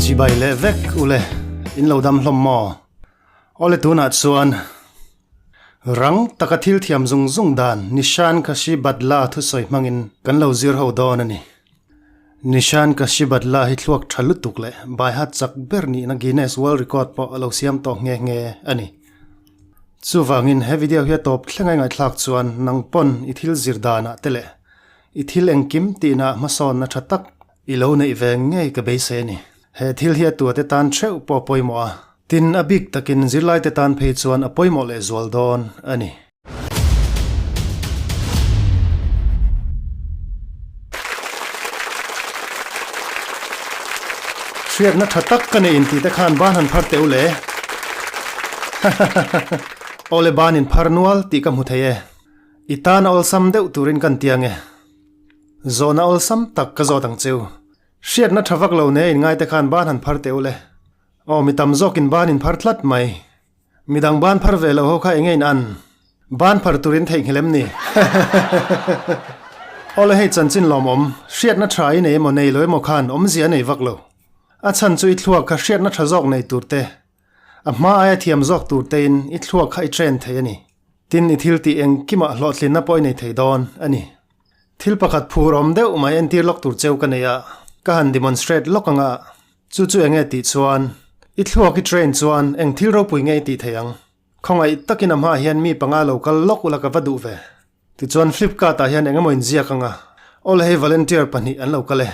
Chibai leh vek ule in lo dam hlawm maw? Awle tunah chuan rang taka thil thiam zung zung dan Nishan Kashi Badla thusawi hmangin kan lo zir ho dawn a ni. Nishan Kashi Badla hi thluak tha lutuk leh baihat chak ber nihna Guinness World Record pawh a lo siam tawh nghe nghe a ni. Chuvangin he video hi a tawp thleng a ngaihthlak chuan nang pawn i thil zir danah te leh i thil engkim tihna hmasawnna tha tak i lo neih ve ngei ka beisei a ni. He thil hi a tuate tan theuh pawh a pawimawh a, tin a bik takin zirlaite tan phei chuan a pawimawh lehzual dawn a ni. Hriatna tha tak ka nei intih te khan ban han phar teh u le. Awle ban in phar nual tih ka hmu thei e. I tan a awlsam deuh turin kan ti ange. Zawhna awlsam tak ka zawt ang cheu. Hriatna tha vak lo ne in ngai te khan ban han phar teh u le. Aw mi tam zawkin ban in phar tlat mai. Midang ban phar ve lo ho kha enge in an? Ban phar turin theihnghilh em ni? Awle hei chanchin lawmawm, hriatna tha i nei emaw nei lo emaw khan awmzia a nei vak lo. A chhan chu i thluak kha hriatna tha zawk nei tur te, a hma aia thiam zawk tur tein i thluak kha i train thei a ni. Tin i thil tih engkimah hlawhtlinna pawh i nei thei dawn a ni. Thil pakhat phur awm deuh mai entir lawk tur cheu ka nei a, ka han demonstrate lawk anga Chu chu enge tih chuan, i thluak i train chuan eng thil ropui nge i tih thei ang? Khawngaih takin a hmaah hian mi panga lo kal lawk ula ka va duh ve. Tichuan Flipkart ah hian engemaw inziak anga, Awle hei volunteer pahnih an lo kal e.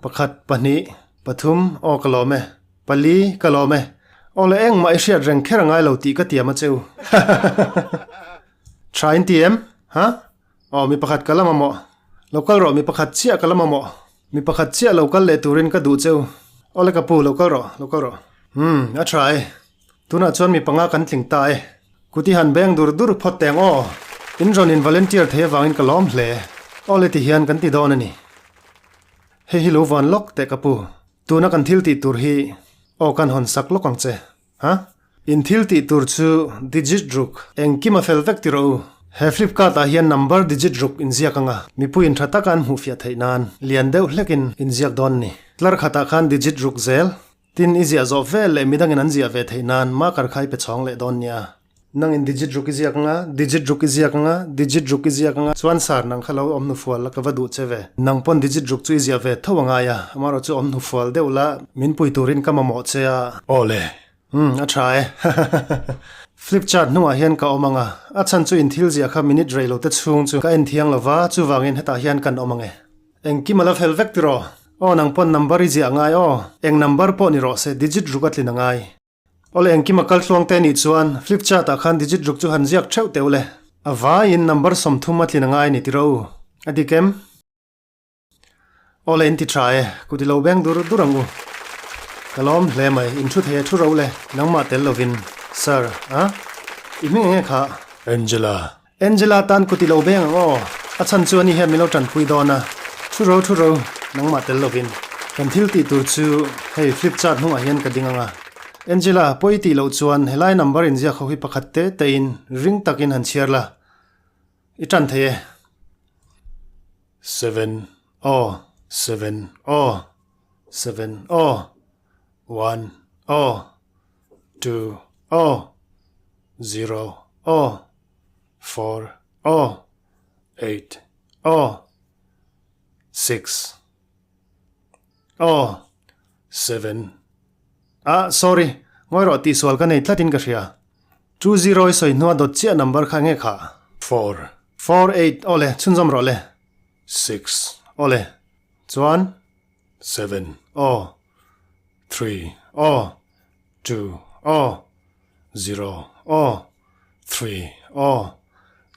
Pakhat, pahnih, pathum, aw ka lawm e. Pali, ka lawm e. Awle engmah i hriat reng kher a ngai lo tih ka tiam a cheu. Tha in ti em? Ha? Aw mi pakhat ka la mamawh. Lo kal rawh mi pakhat chiah ka la mamawh. Mi pakhat chiah lo kal leh turin ka duh cheu. Awle ka pu, lo kal rawh, lo kal rawh. Umm, a tha e. Tunah chuan mi panga kan tling ta e. Kuti han beng dur dur phawt teng aw. In rawn in volunteer thei avangin ka lawm hle. Awle ti hian kan ti dawn a ni. Hei hi lo van lawk teh ka pu. Tuna kan thil tih tur hi aw kan hawn sak lawk ang che. Ha? In thil tih tur chu digit ruk engkim a fel vek ti rawh u. He Flipkart ah hian number digit ruk inziak anga mipui in tha taka an hmuh fiah theih nan lian deuh hlek in inziak dawn ni. Tlar khatah khan digit ruk zel tin i ziah zawh vel leh midangin an ziah ve theih nan marker kha i pe chhawng leh dawn nia. Nang in digit ruk i ziak anga, digit ruk i ziak anga, digit ruk i ziak anga, chuan sar nang kha lo awm hnufual la ka va duh che ve. Nang pawn digit ruk chu i ziah ve tho angai a, amaherawh chu awm hnufual deuh la, min pui turin ka mamawh che a. Aw le. Umm, a tha e. Flip chart hnungah hian ka awm anga, a chhan chu in thil ziah kha minute rei lo te chhung chu ka en thiang lo va, chuvangin hetah hian kan awm ange. Engkim a la fel vek tiraw? Aw nang pawn number i ziah angai aw, eng number pawh ni rawh se digit ruk a tlin angai. Awle engkim a kal tluang te nih chuan flip chart ah khan digit ruk chu han ziak theuh teuh le. A vaiin number 30 a tlin a ngai ni tiro. A dik em? Awle in ti tha e, kut i lo beng dur dur ang u. Ka lawm hle mai, in thu thei a thu ro le, nangmah tel lovin. Sir, a? I hming enge kha? Angela. Angela tan kut i lo beng ang aw, a chhan chu ani hian min lo tanpui dawn a, thu ro thu ro, nangmah tel lovin. Kan thil tih tur chu hei flip chart hnungah hian ka ding ang a. Angela, pawi tih loh chuan helai number inziak ho hi pakhat te te in ring takin han chhiar la, i tan thei e. Seven, aw, seven, aw, seven, aw, one, aw, two, aw, zero, aw. 4, aw, 8, aw, 6, aw, 7. Ah, sorry, ngawi rawh tih sual ka nei tlatin ka hria. 2 0 i sawi hnua dawt chiah number kha nge kha? 4. 4 8, aw le, chhunzawm rawh le. 6. Aw le, chuan? 7. Aw. 3. Aw. 2. Aw. 0. Aw. 3. Aw.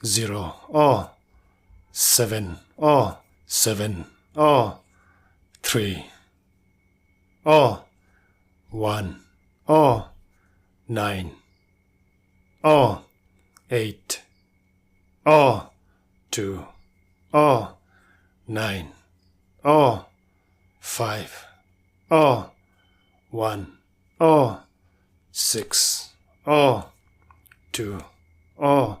0. Aw. 7. Aw. 7. Aw. 3. Aw. 1. Aw. 9. Aw. 8. Aw. 2. Aw. 9. Aw. 5. Aw. 1. Aw. 6. Aw. 2. Aw.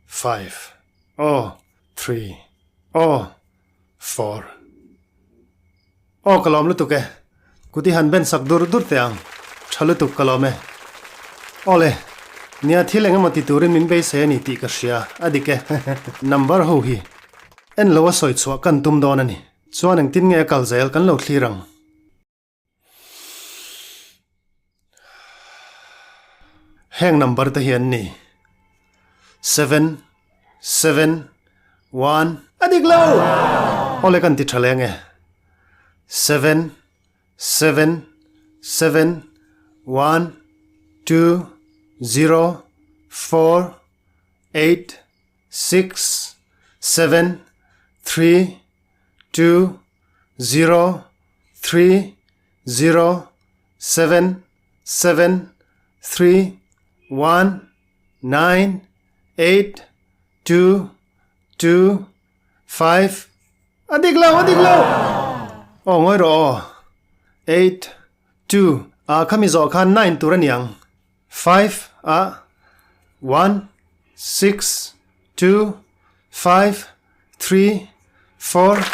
5. Aw. 3. Aw. 4. Aw ka lawm lutuk e. Kut i han ben sak dur dur teh ang. Tha lutuk ka lawm e. Awle, nia thil eng emaw ti turin min beisei a ni tih ka hria, a dik e. Number ho hi en lo a sawi chhuah kan tum dawn a ni. Chuan engtin nge a kal zel kan lo thlir ang. Heng number te hi an ni, seven, seven, one, a dik lo! Awle kan ti tha leng e, seven, seven, seven, one, two, zero, four, eight, six, seven, three, two, 0, 3, 0, 7, 7, 3, 1, 9, 8, 2, 2, 5, A dik lo, a dik lo! Aw, ngawi rawh aw. 8, 2, A khami zawh khan 9 tur a niang. 5, A, 1, 6, 2, 5, 3, 4.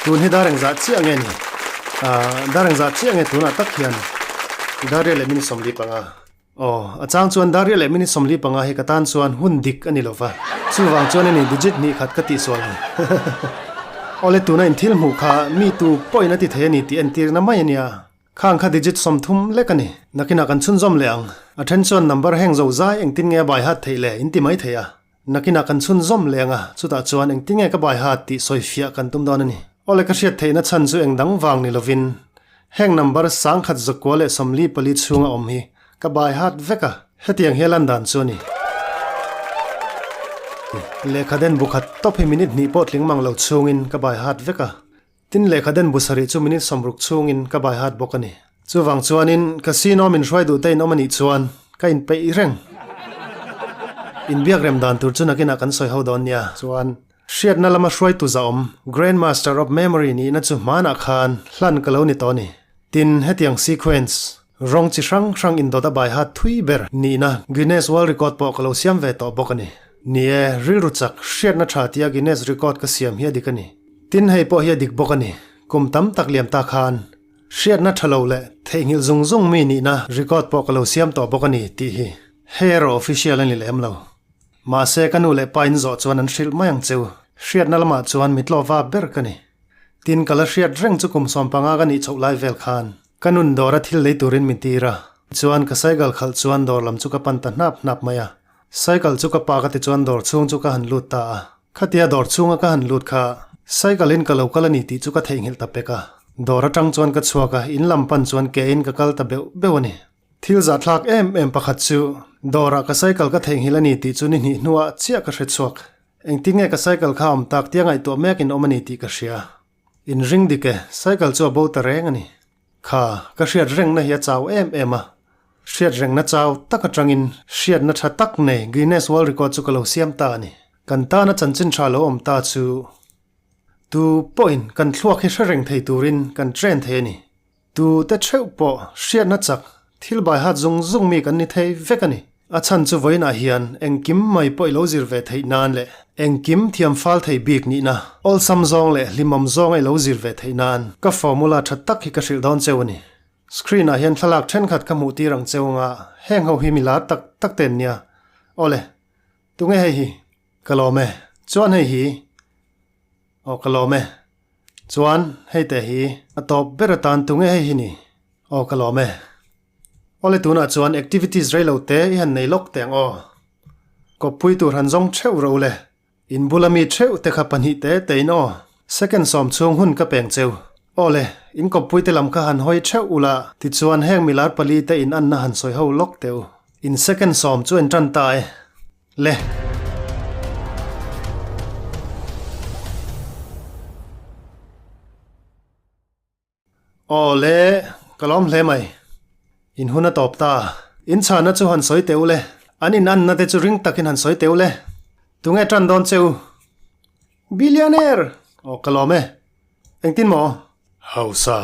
Tun hi dar engzah chiah nge ni? Ah, dar engzah chiah nge tunah tak hian Daria leh minute 45. Aw, a chang chuan Daria leh minute 45 hi ka tan chuan hun dik a ni lo va. Chuvang chuan a ni digit hnih khat ka tihsual ni. Awle tuna in thil hmuh kha mi tu pawhin a ti thei a ni tih entirna mai a nia. Khang kha digit 30 lek a ni. Nakinah kan chhunzawm leh ang. A then chuan number heng zo zai engtin nge a bai hat theih le in ti mai thei a. Nakinah kan chhunzawm leh ang a, chutah chuan engtin nge ka bai hat tih sawi fiah kan tum dawn a ni. Awle ka hriat theihna chhan chu eng dang vang ni lovin heng number 1194 chhunga awm hi ka bai hat vek a, hetiang hi a lan dan chu a ni. Lehkha den bu khat tawp hi minute hnih pawh tling mang lo chhungin ka bai hat vek a. Tin lehkha den bu sarih chu minute 60 chhungin ka bai hat bawk a ni. Chuvang chuanin casino min hruai duh te in awm a nih chuan ka inpeih reng. Inbiak rem dan tur chu nakinah kan sawi ho dawn nia. Chuan hriatna lama hruaitu zahawm Grand Master of Memory nihna chu hmanah khan hlan ka lo ni tawh a ni. Tin, hetiang sequence, rawng chi hrang hrang indawt a bai hat thui ber nihna Guinness World Record pawh ka lo siam ve tawh bawk a ni. Ni e, rilru chak, hriatna tha tia Guinness Record ka siam hi a dik a ni. Tin hei pawh hi a dik bawk a ni. Kum tam tak liam ta khan hriatna tha lo leh theihnghilh zung zung mi nihna record pawh ka lo siam tawh bawk a ni tih hi hei erawh official a ni lem lo. Mahse ka nu leh pa in zawh chuan an hrilh mai ang cheu. Hriatna lamah chuan mi tlawva ber ka ni. Tin ka la hriat reng chu kum 15 ka nih chhoh lai vel khan ka nun dawra thil lei turin min tir a. Chuan ka cycle khalh chuan dawr lam chu ka pan ta hnap hnap mai a. Cycle chu ka park a tichuan dawr chhung chu ka han lut ta a. Khatia dawr chhunga ka han lut kha cycle in ka lo kal a ni tih chu ka theihnghilh ta pek a. Dawr atang chuan ka chhuak a, in lam pan chuan ke in ka kal ta beuh beuh a ni. Thil zahthlak em em pakhat chu dawrah ka cycle ka theihnghilh a ni tih chu ni hnih hnuah chiah ka hre chhuak. Engtin nge ka cycle kha awm tak tia ngaihtuah mek in awm a ni tih ka hria. In ring dik e, cycle chu a bo ta reng a ni. Kha, ka hriat rengna hi a chau em em a. Hriat rengna chau tak atangin hriatna tha tak nei Guinness World Record chu ka lo siam ta a ni. Kan tana chanchin tha lo awm ta chu tu pawhin kan thluak hi hre reng thei turin kan train thei a ni. Tu te theuh pawh hriatna chak thil bai hat zung zung mi kan ni thei vek a ni. A chhan chu vawiinah hian engkim mai pawh i lo zir ve theih nan leh engkim thiam fal thei bik nihna awlsam zawng leh hlimawm zawnga i lo zir ve theih nan ka formula tha tak hi ka hrilh dawn cheu a ni. Screen ah hian thlalak thenkhat ka hmuh tir ang cheu anga heng ho hi mi lar tak tak te an nia. Awle, tunge hei hi? Ka lawm e. Chuan hei hi? Aw ka lawm e. Chuan hei te hi? A tawp ber atan tunge hei hi ni? Aw ka lawm e. Awle tunah chuan activities rei lo te i han nei lawk teh ang aw. Kawppui tur han zawng theuh ro le. In bula mi theuh te kha pahnih te te in aw. Second sawm chhung hun ka peng cheu. Awle, in kawppui te lam kha han hawi theuh ula tichuan heng milar pali te in anna han sawi ho lawk teh u. In second sawm chu en tan ta e. Le. Aw le, ka lawm hle mai. In hun a tawp ta. In chhana chu han sawi teh u le. An in anna te chu ring takin han sawi teh u le. Tunge tan dawn che u? Billionaire! Aw ka lawm e. Engtin maw? Hausa.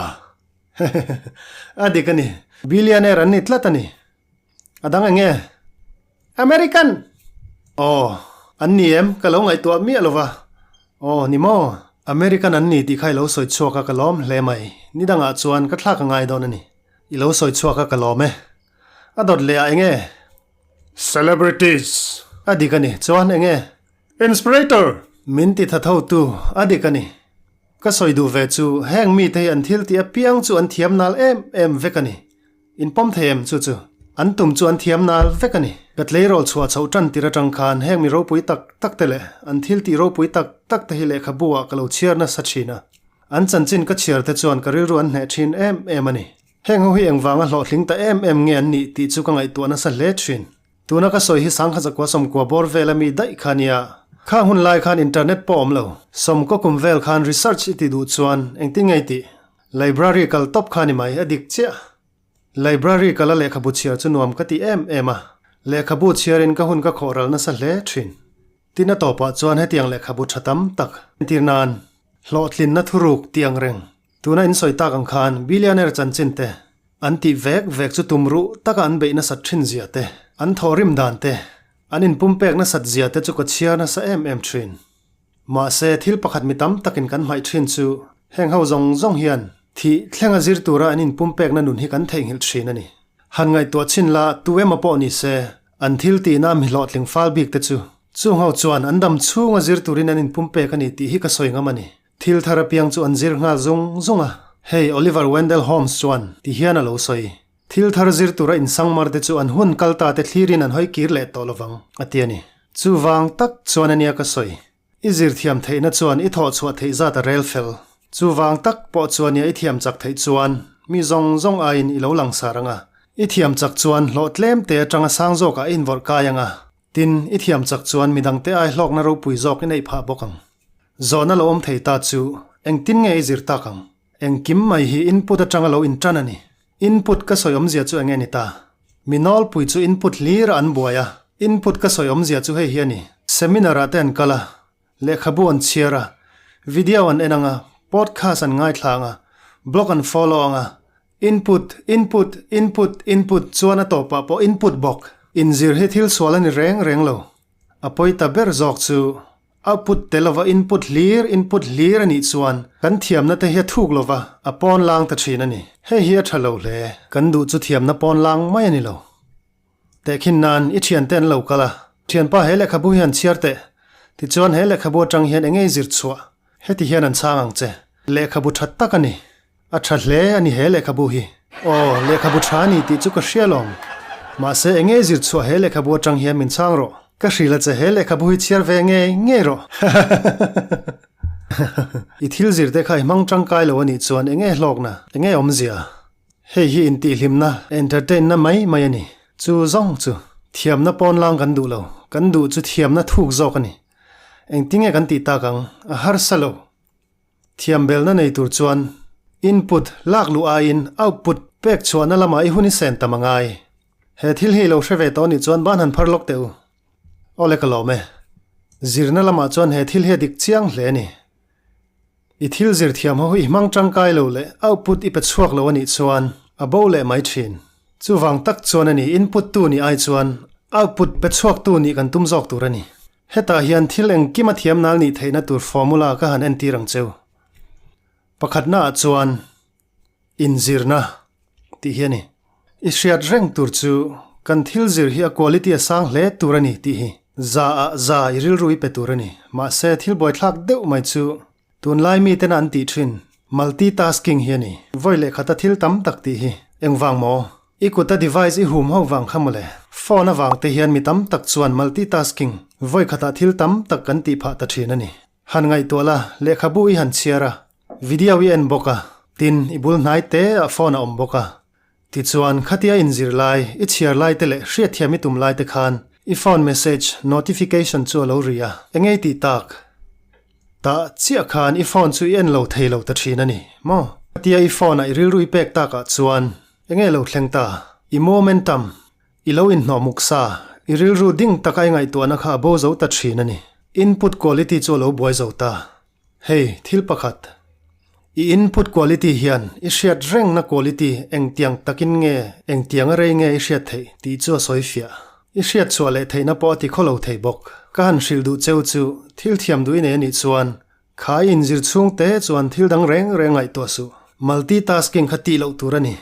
A dik a ni. Billionaire an ni tlat a ni. A dang eng nge? American! Aw, an ni em? Ka lo ngaihtuah miah lo va. Aw, ni maw? American an ni tih kha i lo sawi chhuak a ka lawm hle mai. Ni dangah chuan ka thlak a ngai dawn a ni. I lo sawi chhuak a ka lawm e. A dawt leh ah enge? Celebrities. A dik a ni. Chuan enge? Inspirator. Min ti tha tho tu. A dik a ni. Ka sawi duh ve chu heng mite hi an thil tih apiang chu an thiam nal em em vek a ni. In pawm thei em chu chu? An tum chu an thiam nal vek a ni. Ka tleirawl chhuah chhoh tan tir atang khan heng mi ropui tak tak te leh an thil tih ropui tak tak te hi lehkhabu ah ka lo chhiar nasa thin a. An chanchin ka chhiar te chuan ka rilru an hneh thin em em a ni. Heng ho hi engvanga hlawhtling ta em em nge an nih tih chu ka ngaihtuah nasa hle thin. Tuna ka sawi hi sangha zakua sawmkua bawr vel ami daih kha nia. Khang hun lai khan internet pawh awm lo. Sawmkaw kum vel khan research i ti duh chuan engtin nge i tih? Library kal tawp kha ni mai, a dik chiah. Library kala lehkhabu chhiar chu nuam ka ti em em a, lehkhabu chhiarin ka hun ka khawh ral nasa hle thin. Tin a tawpah chuan hetiang lehkhabu tha tam tak entir nan hlawhtlinna thuruk tih ang reng. Tuna in sawi tak ang khan billionaire chanchin te, an tih vek vek chu tum ruh taka an beih nasat thin zia te, an thawhrim dan te, an inpumpek nasat zia te chu ka chhiar nasa em em thin. Mahse, thil pakhat mi tam takin kan hmaih thin chu heng ho zawng zawng hian thih thlenga zir tura an inpumpekna nun hi kan theihnghilh thin a ni. Han ngaihtuah chhin la, tu emaw pawh ni se, an thil tihna mi hlawhtling fal bik te chu chung ho chuan an dam chhunga zir turin an inpumpek a ni tih hi ka sawi ngam a ni. Thil thar apiang chu an zir nghal zung zung a, hei Oliver Wendell Holmes chuan ti hian a lo sawi. Thil thar zir tura insangmar te chu an hun kal ta te thlirin an hawi kir leh tawh lovang, a ti a ni. Chuvang tak chuan a nia ka sawi. I zir thiam theihna chuan i thawh chhuah theih zat a rel fel. Chuvang tak pawh chuan nia i thiam chak theih chuan mi zawng zawng aiin i lo langsar ang a. I thiam chak chuan hlawh tlem te atanga sang zawkah i invawrh kai ang a. Tin, i thiam chak chuan midangte ai hlawkna ropui zawk i neih phah bawk ang. Zawhna lo awm thei ta chu engtin nge i zir tak ang? Engkim mai hi input atanga lo intan a ni. Input ka sawi awmzia chu enge ni ta? Mi nawlpui chu input hlir a an buai a, input ka sawi awmzia chu hei hi a ni. Seminar ah te an kal a, lehkhabu an chhiar a, video an en ang a, podcast an ngaithla ang a, blog an follow ang a, input, input, input, input chuan a tawpah pawh input bawk. Inzir hi thil sual a ni reng reng lo. A pawi ta ber zawk chu Output tel lova input hlir input hlir a nih chuan kan thiamna te hi a thuk lova a pawn lang ta thin a ni. Hei hi a tha lo hle. Kan duh chu thiamna pawn lang mai a ni lo. Tehkhin nan i thiante an lo kal a, Thianpa he lehkhabu hi han chhiar teh. Tichuan he lehkhabu atang hian eng nge i zir chhuah? Heti hian an chhang ang che. Lehkhabu tha tak a ni. A tha hle a ni he lehkhabu hi. Aw, lehkhabu tha a ni tih chu ka hria lawm. Mahse, eng nge zir chhuah he lehkhabu atang hian min chhang rawh. Ka hrilh a che he lehkhabu hi chhiar ve ngei ngei rawh. I thil zir te kha i hmang tangkai lo a nih chuan eng nge hlawkna, eng nge awmzia? Hei hi intihhlimna, entertain na mai mai a ni. Chu zawng chu thiamna pawnlang kan duh lo, kan duh chu thiamna thuk zawk a ni. Engtinge kan tih tak ang? A harsa lo. Thiambelna nei tur chuan input lak luh aiin output pek chhuahna lamah i hun i sen tam a ngai. He thil hi i lo hre ve tawh nih chuan ban han phar lawk teh u. Awle ka lawm e. Zirna lamah chuan he thil hi a dik chiang hle a ni. I thil zir thiam ho hi i hmang tangkai lo leh output i pe chhuak lo a nih chuan a bo leh mai thin. Chuvang tak chuan a ni input tu nih ai chuan output pe chhuak tu nih kan tum zawk tur a ni. Hetah hian thil engkim a thiam nal nih theihna tur formula ka han entir ang cheu. Pakhatnaah chuan inzirna tih hi a ni. I hriat reng tur chu kan thil zir hi a quality a sang hle tur a ni tih hi. Za ah za i rilru i pe tur a ni. Mahse thil buaithlak deuh mai chu tunlai miten an tih thin multitasking hi a ni. Vawi leh khata thil tam tak tih hi engvang maw? I kuta device i hum ho vang kha mawle. Phone avang te hian mi tam tak chuan multitasking, vawi khatah thil tam tak kan tih phah ta thin a ni. Han ngaihtuah la, lehkhabu i han chhiar a, video i en bawk a, tin i bul hnai te ah phone a awm bawk a. Tichuan, khatia inzir lai, i chhiar lai te leh hriatthiam i tum lai te khan i phone message notification chu a lo ri a, eng ei tih tak? Tah chiah khan i phone chu i en lo thei lo ta thin a ni maw? Khatia i phone ah i rilru i pek takah chuan Enge lo thleng ta? I momentum, i lo inhnawh muk sa, i rilru ding taka i ngaihtuahna kha a bo zo ta thin a ni. Input quality chu a lo buai zo ta. Hei, thil pakhat. I input quality hian i hriat rengna quality engtiang takin nge, engtiang a rei nge i hriat theih tih chu a sawi fiah. I hriat chhuah leh theihna pawh a ti khawlo thei bawk. Ka han hrilh duh cheu chu thil thiam duh i nei a nih chuan. Kha i inzir chhung te chuan thil dang reng reng ngaihtuah suh. Multi-tasking kha tih loh tur a ni.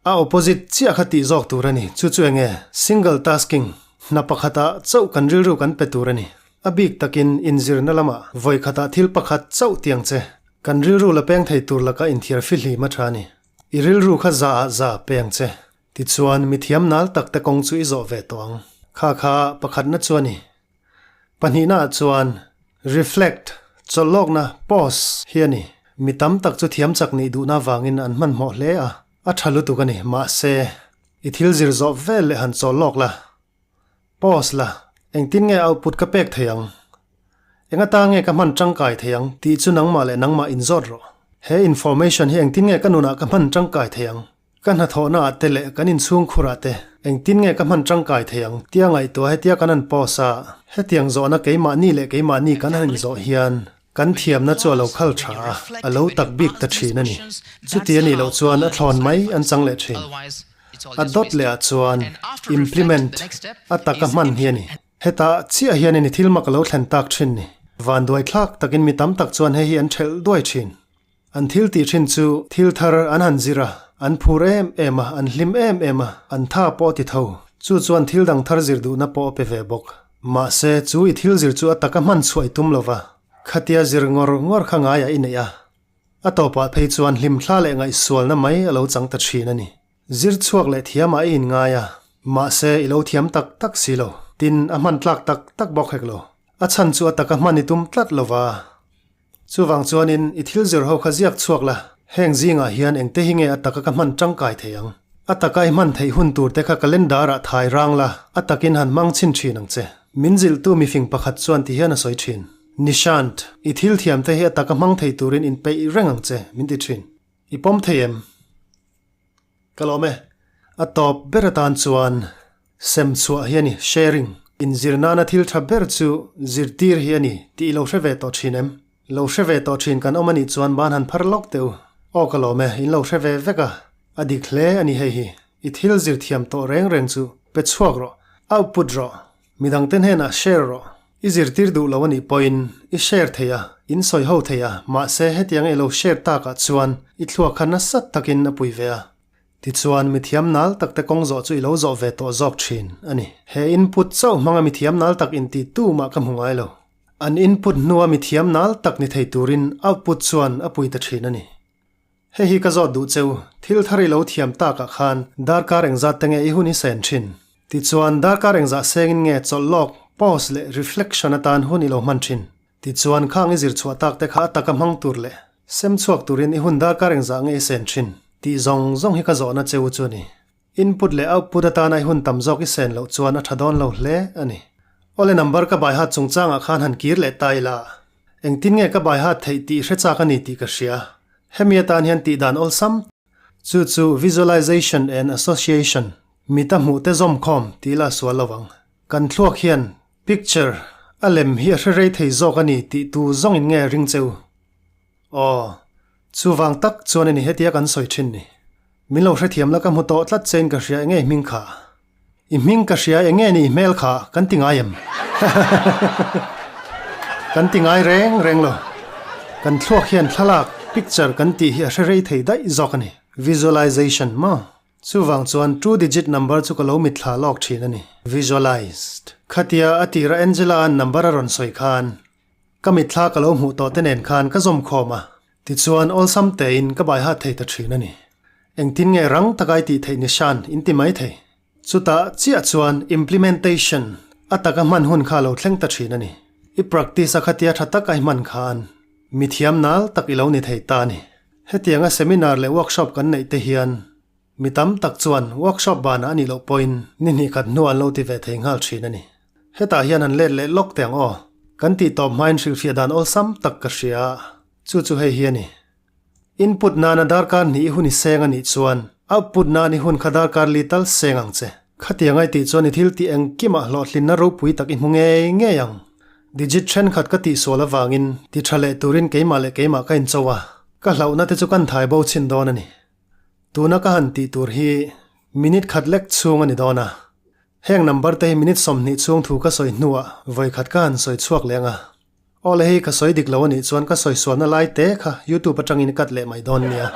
A opposite chiah kha tih zawk tur a ni. Chu chu enge? Single tasking, hna pakhatah chauh kan rilru kan pe tur a ni. A bik takin inzirna lamah vawi khatah thil pakhat chauh tiang che. Kan rilru la peng thei tur laka inthiar fihlim a tha a ni. I rilru kha za ah za pe ang che. Tichuan, mithiam nal tak te kawng chu i zawh ve tawh ang. Kha kha pakhatna chu a ni. Pahnihna ah chuan reflect, chawlhlawkna, pause, hi a ni. Mi tam tak chu thiam chak nih duhna avangin an hmanhmawh hle a, a tha lutuk a ni. Mahse, i thil zir zawh vel leh han chawlhlawk la, pause la, engtin nge output ka pek thei ang? Eng atan nge ka hman tangkai thei ang tih chu nangmah leh nangmah inzawt rawh. He information hi engtin nge ka nunah ka hman tangkai thei ang? Ka hnathawhna ah te leh kan inchhung khurah te engtin nge ka hman tangkai thei ang tia ngaihtuah hetia kan han post a, hetiang zawhna keimahni leh keimahni kan han inzawh hian kan thiamna chu a lo khal tha a, a lo tak bik ta thin a ni. Chuti a nih loh chuan a thlawn mai an chang leh thin. A dawt leh ah chuan implement a taka hman hi a ni. Hetah chiah hianin i thil mak a lo thlen tak thin ni. Vanduai thlak takin mi tam tak chuan hei hi an thelh duai thin. An thil tih thin chu thil thar an han zir a, an phur em em a, an hlim em em a, an tha pawh a ti tho. Chu chuan thil dang thar zir duhna pawh a pe ve bawk. Mahse, chu i thil zir chu a taka hman chhuah i tum lo va, khatia zir ngawr ngawr kha ngaiah i neih a. A tawpah phei chuan hlimthla leh ngaihsualna mai a lo chang ta thin a ni. Zir chhuak leh thiamah i inngai a, mahse i lo thiam tak tak si lo. Tin, a hman tlak tak tak bawk hek lo. A chhan chu a taka hman i tum tlat lo va. Chuvang chuanin i thil zir ho kha ziak chhuak la, heng zingah hian engte hi nge a taka ka hman tangkai thei ang? A taka i hman theih hun tur te kha calendar ah thai rang la, a takin han hmang chhin thin ang che. Min zilhtu mifing pakhat chuan ti hian a sawi thin. Nishant, i thil thiam te hi a taka hmang thei turin inpeih reng ang che, min ti thin. I pawm thei em? Ka lawm e. A tawp ber atan chuan sem chhuah hi a ni, sharing. Inzir nana thil tha ber chu zirtir hi a ni tih i lo hre ve tawh thin em? Lo hre ve tawh thin kan awm a nih chuan ban han phar lawk teh u. Aw ka lawm e, in lo hre ve vek a. A dik hle a ni hei hi. I thil zir thiam tawh reng reng chu pe chhuak rawh, output rawh. Midangte hnenah share rawh. I zirtir duh lo a nih pawhin i share thei a, in sawi ho thei a, mahse hetiang i lo share takah chuan i thluak kha nasa takin a pui ve a. Tichuan mithiam nal takte kawng zawh chu i lo zawh ve tawh zawk thin a ni. He input chauh hmanga mithiam nal tak inti tu mah ka hmu ngai lo. An input hnua mithiam nal tak ni thei turin output chuan a pui ta thin a ni. Hei hi ka zawt duh cheu, thil thar i lo thiam takah khan darkar engzat te nge i hun i sen thin? Tichuan, darkar engzah sengin nge chawlh lawk, pause, leh reflection atan hun i lo hman thin? Tichuan, khang i zir chhuah tak te kha a taka hmang tur leh sem chhuak turin i hun darkar engzah nge i sen thin? Tih zawng zawng hi ka zawhna cheu chu a ni. Input leh output atana i hun tam zawk i sen loh chuan a tha dawn lo hle a ni. Awle number ka bai hat chungchangah khan han kir leh ta ila, engtin nge ka bai hat theih tih hre chak a ni tih ka hria. Hemi atan hian tih dan awlsam chu chu visualization and association, mita hmuh te zawmkhawm tih ila sual lo ang. Kan thluak hian picture a lem hi a hre rei thei zawk a ni tih tu zawngin nge ring cheu? Aw, chuvang tak chuan a ni hetia kan sawi thin ni. Min lo hrethiam la ka hmu tawh tlat chein ka hria enge i hming kha? I hming ka hria enge ni i hmel kha kan ti ngai em? Kan ti ngai reng reng lo. Kan thluak hian thlalak, picture, kan tih hi a hre rei thei daih zawk a ni. Visualization maw? Chuvang chuan two digit number chu ka lo mitthla lawk thin a ni. Visualized. Khatia a tira Angela-a'n number a rawn sawi khan ka mitthla ka lo hmuh tawh te nen khan ka zawm khawm a. Tichuan, awlsam tein ka baihat thei ta thin a ni. Engtin nge rang taka i tih theih ni Shan, in ti mai thei. Chutah chiah chuan implementation a taka hman hun kha a lo thleng ta thin a ni. I practice a khatia tha tak a i hman khan mi thiam nal tak i lo ni thei ta a ni. Hetianga seminar leh workshop kan neih te hian mi tam tak chuan workshop banah a nih loh pawhin ni hnih khat hnuah an lo ti ve thei nghal thin a ni. Hetah hian han let leh lawk teh ang aw. Kan tih tawp hmain hrilhfiah dan awlsam tak ka hria a, chu chu hei hi a ni. Input nana darkar hnih i hun i seng a nih chuan output nan i hun kha darkar li tal seng ang che. Khatiang ai tih chuan i thil tih engkimah hlawhtlinna ropui tak i hmu ngei ngei ang. Digit thenkhat ka tihsual avangin ti tha leh turin keimah leh keimah ka incho a, ka hlauhna te chu kan thai bo chhin dawn a ni. Tuna ka han tih tur hi minute khat lek chhung a ni dawn a. Heng number te hi minute 20 chhung thu ka sawi hnuah vawi khat ka han sawi chhuak leng a. Awle hei ka sawi dik lo anih chuan ka sawi sualna lai te kha youtube atangin i cut leh mai dawn nia.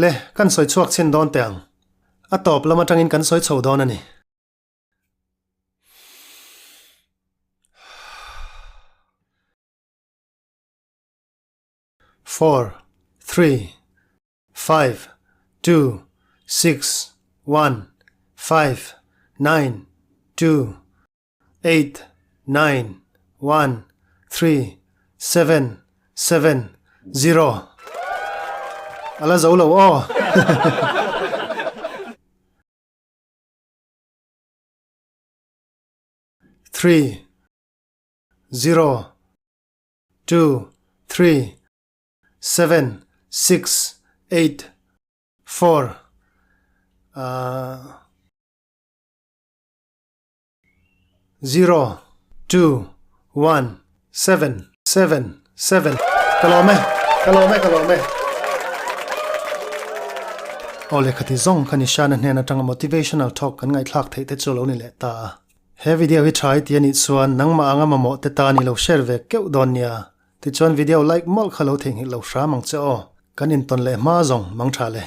Le, kan sawi chhuak chhin dawn teh ang. A tawp lam atangin kan sawi chho dawn a ni. Four, three, five, two, six, one, five, nine, two, eight, nine, one, three, seven, seven, zero. A la zo lo aw. Three, zero, two, three, seven, six, eight, four, ahh. Zero, two, one, seven, seven, seven Ka lawm e, ka lawm e, ka lawm e. Aw lehkha ti zawng kha Nishana hnen atanga motivational talk kan ngaihthlak theih te chu lo ni leh ta a. He video hi tha i ti a nih chuan nangmah anga mamawh te tan i lo share ve keuh dawn nia. Tichuan video like mawlh kha lo theihnghilh lo hram ang che aw. Kan intawn leh hma zawng mang tha le.